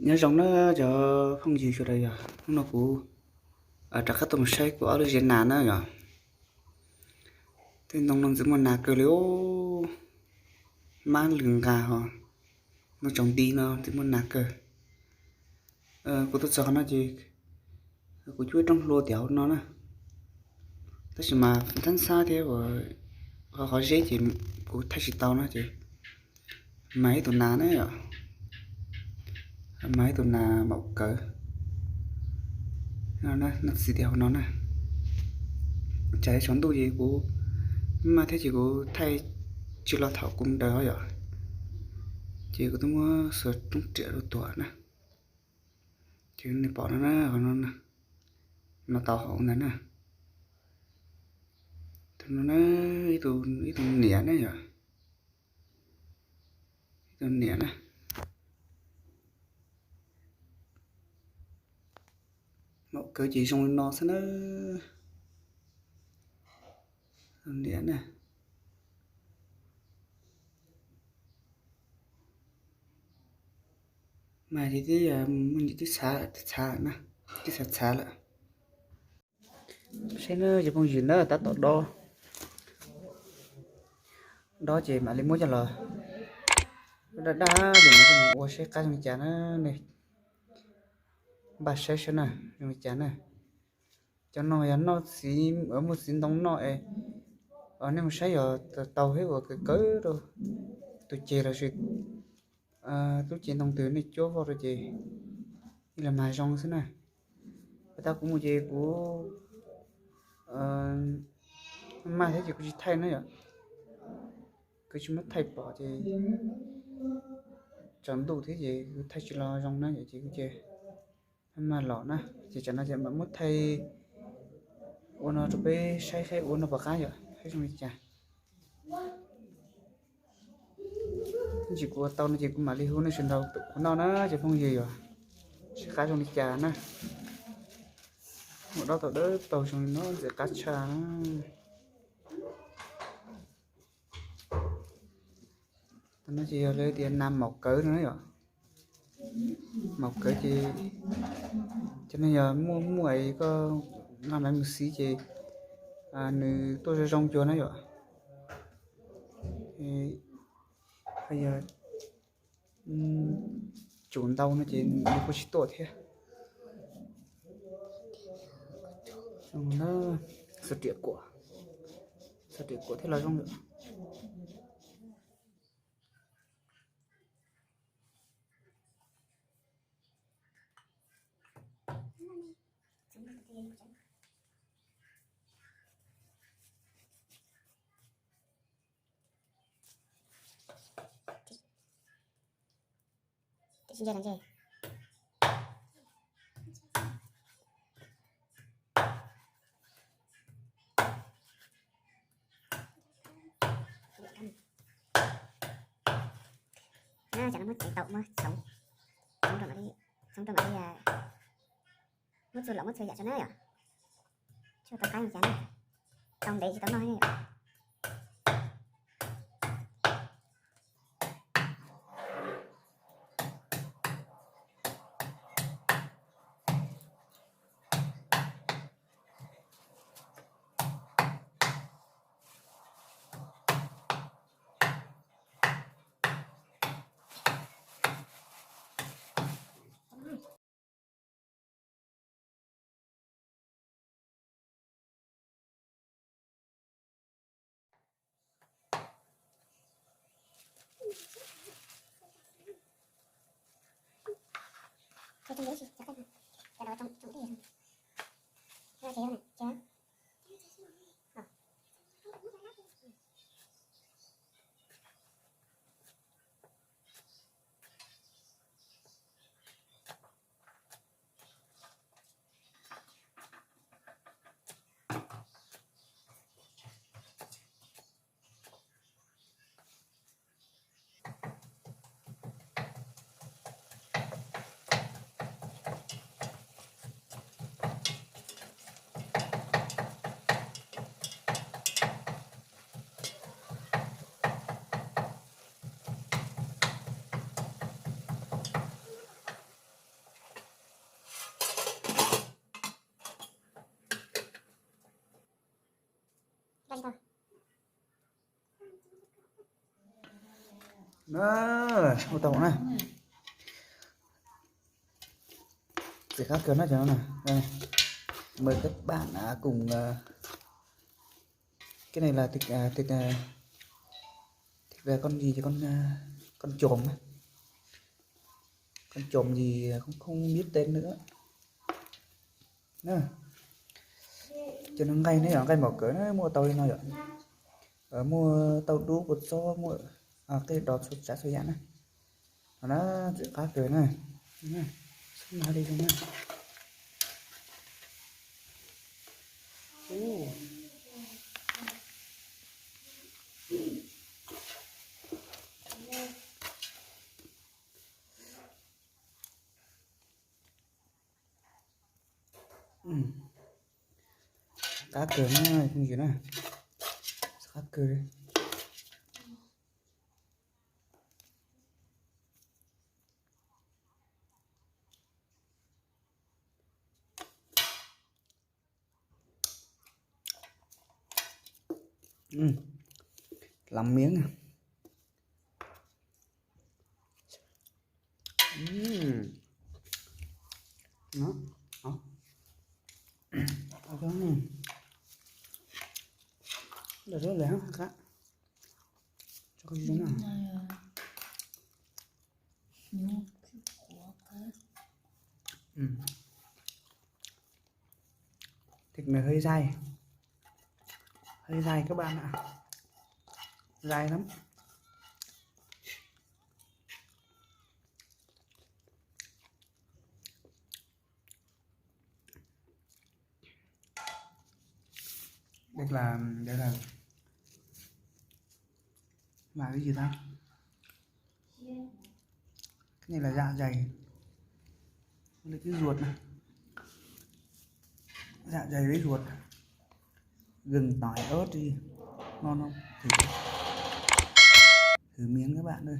Nyob zoo na cov phooj ywg sawv daws yog, hnub no kuv rov qab tuaj mus saib kuv ob lub zes nas na yog. Tej ntoo no ntxim muaj nas kawg li os. Mab lwg nqa ho, ntoo tsaus nti no ntxim muaj nas kawg. Kuv tuaj txog qhov no ces kuv cuab roob hlua tias hauv no na, tab sis mas ntxhab ntxhab thiab, qhov qhov zeb ces kuv thaij tsis tau na ces mas ib tug nas na yom, mas ib tug nas maum kawv no, noj txiv tias hauv no na. Tsam tsaus ntuj ces kuv maj thiab ces kuv thaij tsis los thaum kuv mus daws os yom, ces kuv twb muab xuas roob riam rau tuag na. Ces nej pom no na, qhov no, no tau hauv ntag na. Tus no na, ib tug niam na yom, ib tug niam na. Maum kawv ces zoo li no xwb na. Niam na, mas ces twb muaj ntsis twb txhav, twb txhav na, twb txhav txhav lawm. Saib na cov phooj ywg na, tab tom dob, dob ces mam li muab coj los daj daj ces mam coj mus ua saib qab zoo li cas na. Nej npaj saib saib na, zoo li cas na. Cov no yog noj txiv, muaj txiv ntoo noj es nej mus saib yog tau thiab uas kawv kawv rau tus ceg los sis lub ceg ntoo twg nej cuab voj rau ces ib los mas zoo xwb na. Pas tau kuv mus ces kuv maj thiab ces kuv tsis thaij na yom, kuv tsis muab thaij pom ces tsaus ntuj thiab ces kuv thaij tsis los zoo na yom, ces kuv ces maj los na, ces tsam no ces mam muab thaij ua no rau peb saib saib ua no pom qab yom, saib zoo li cas. Ib ntsis kuv ua tau no ces kuv mam li hu nej sawv daws pem kuv noj na cov phooj ywg yom, saib qab zoo li cas na. Ua dob tau dawb paug zoo li no ntxim qab tshaj na. Tam no ces yog lawv tias nas maum kawv no na yom. Maum kawv ces cov no yog muaj muaj es koj nqa maiv mus xiv ces nws tuaj zoo zoo cuag na yom. Yog tsum ntau no ces nws kuj tsis tuaj thiab. Xuas riam kuam, xuas riam kuam thiaj los zoo lawm. Cov no muab tsev tau muab txhoov, txhoov rau mam li, txhoov rau mam li, muab txhua lom muab txhua yam tso na yom. Tsis tau qaib li cas na, tau ntev tsis tau noj ne yom. Ua tau na. Txiv qab kawg na cov no na. Mời các bạn à, cùng à, cái này là thịt à, thịt à, thịt à, con gì thì con à, con chồn á. Con chồn gì không không biết tên nữa. Cov no nqaij ne yom, nqaij mom kawg na, muaj tau li no yom. Muaj tauj dub, kua txob, muaj qej dos, txhua tsav txhua yam na. No na, txiv qab kawg na. Xub nag li zoo na. Qab kawg na, phooj ywg na. Qab kawg li. Lắm miếng à. Đó. Đó. Đó. Đó. Đó. Đó. Cho con Thịt này hơi dai. Hơi dai các bạn ạ. Dai lắm. Đây là, đây là, là cái gì ta? Cái này là dạ dày. Đây là cái ruột này. Dạ dày với ruột. Gừng, tỏi, ớt đi. Ngon không? Thử, thử miếng các bạn ơi.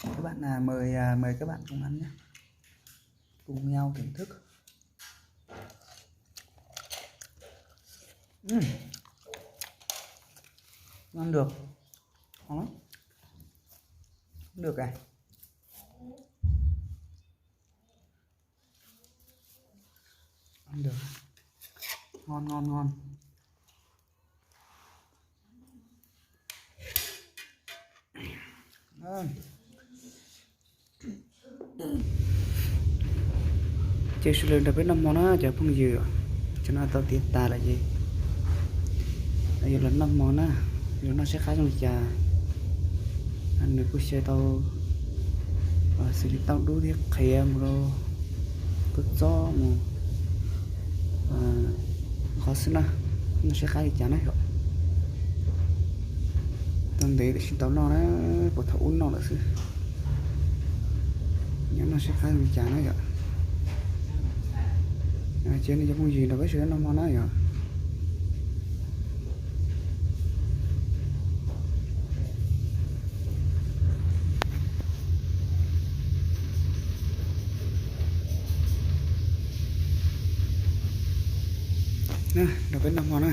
Các bạn là mời à, mời các bạn cùng ăn nhé. Cùng nhau thưởng thức. Ăn được. Ngon lắm. Ăn được này. Ăn được. Ngon, ngon, ngon. Ces sawv daws nrog peb noj hmo na cov phooj ywg, cov no tau tiav tas lawm ces yuav los noj hmo na, yuav noj saib qab zoo li cas. Nws kuj xyaw tau xws li tauj dub thiab qhiav mus rau kua txob mus qhov xwb na, noj saib qab li cas na yom. Tau ntev tiam sis tau noj na, puag thaum ub noj lawm xwb. Nyob noj saib qab li cas na yom. Ces nej cov phooj ywg nrog peb sawv daws noj hmo na yom. Nrog peb noj hmo na.